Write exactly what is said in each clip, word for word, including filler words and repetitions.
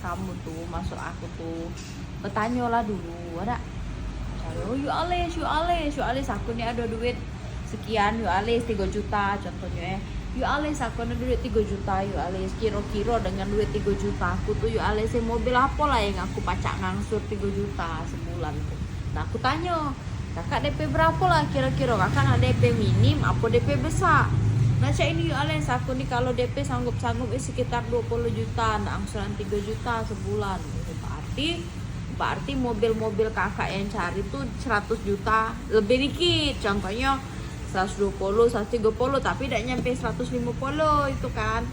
Kamu tu, maksud aku tu, betanyo lah dulu, dak? Caro, "Yuk Alis, yuk Alis, yuk Alis, aku ni ado duit sekian, yuk Alis, tigo juta," contohnyo, eh. "Yuk Alis, aku ado duit tigo juta, yuk Alis. Kiro-kiro dengan duit tigo juta aku tu, yuk Alis, eh, mobil apo lah yang aku pacak ngangsur tigo juta sebulan tu?" Nah, aku tanyo, "Kakak D P berapo lah kiro-kiro? Kakak nak D P minim apo D P besak?" Nah, cak ini, "Yuk Alis, aku ni kalu D P sanggup-sanggup, eh, sekitar duo puluh juta, nak angsuran tigo juta sebulan." Berarti, berarti mobil-mobil kakak yang cari tu seratus juta lebih dikit. Contohnyo seratus duo puluh, seratus tigo puluh, tapi dak nyampe seratus limo puluh itu kan.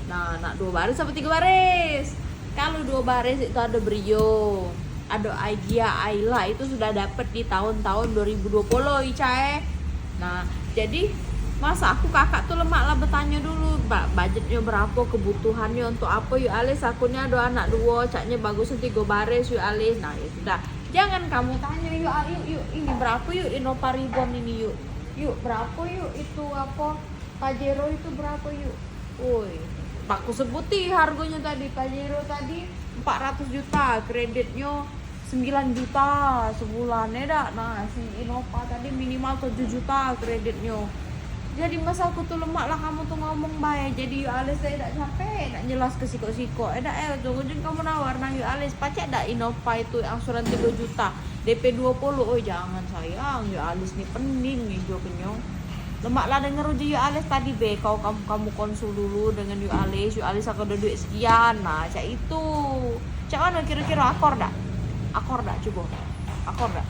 Nah, nak duo baris apo tigo baris? Kalu duo baris itu ado Brio, ado Agia, Ayla, itu sudah dapat di tahun-tahun duo ribu duo puluh, Ica, eh. Nah, jadi, maksud aku kakak tu lemak lah betanyo dulu, ba-, budgetnyo berapo, kebutuhannyo untuk apo, "Yuk Alis, aku ni ado anak duo, caknyo bagusnyo tigo baris, yuk Alis." Nah, ya sudah. Jangan kamu tanyo, "Yuk, ah, yuk, yuk, ini berapo, yuk, Innova Reborn ini, yuk. Yuk, berapo, yuk, itu apo, Pajero itu berapo, yuk?" Woi, aku sebuti hargonyo tadi, Pajero tadi empat ratus juta, kreditnyo sembilan juta sebulan, ya dak? Nah, si Innova tadi minimal tujuh juta kreditnyo. Jadi, maksud aku tu lemak lah kamu tu ngomong bae. Jadi, Yuk Alis tadi dak sampe nak jelas ke sikok-sikok. Eh, dak, eh, ujung-ujung kamu nawar nang Yuk Alis, pacak dak Innova itu angsuran tigo juta, D P duo puluh? Oh, jangan sayang, Yuk Alis ni pening ijo kenyong. Lemak lah denger uji Yuk Alis tadi be, kau kamu, kamu konsul dulu dengan Yuk Alis, Yuk Alis aku ado duit sekian. Nah, cak itu. Cak mano kiro-kiro, akor dak? Akor dak, cubo? Akor dak?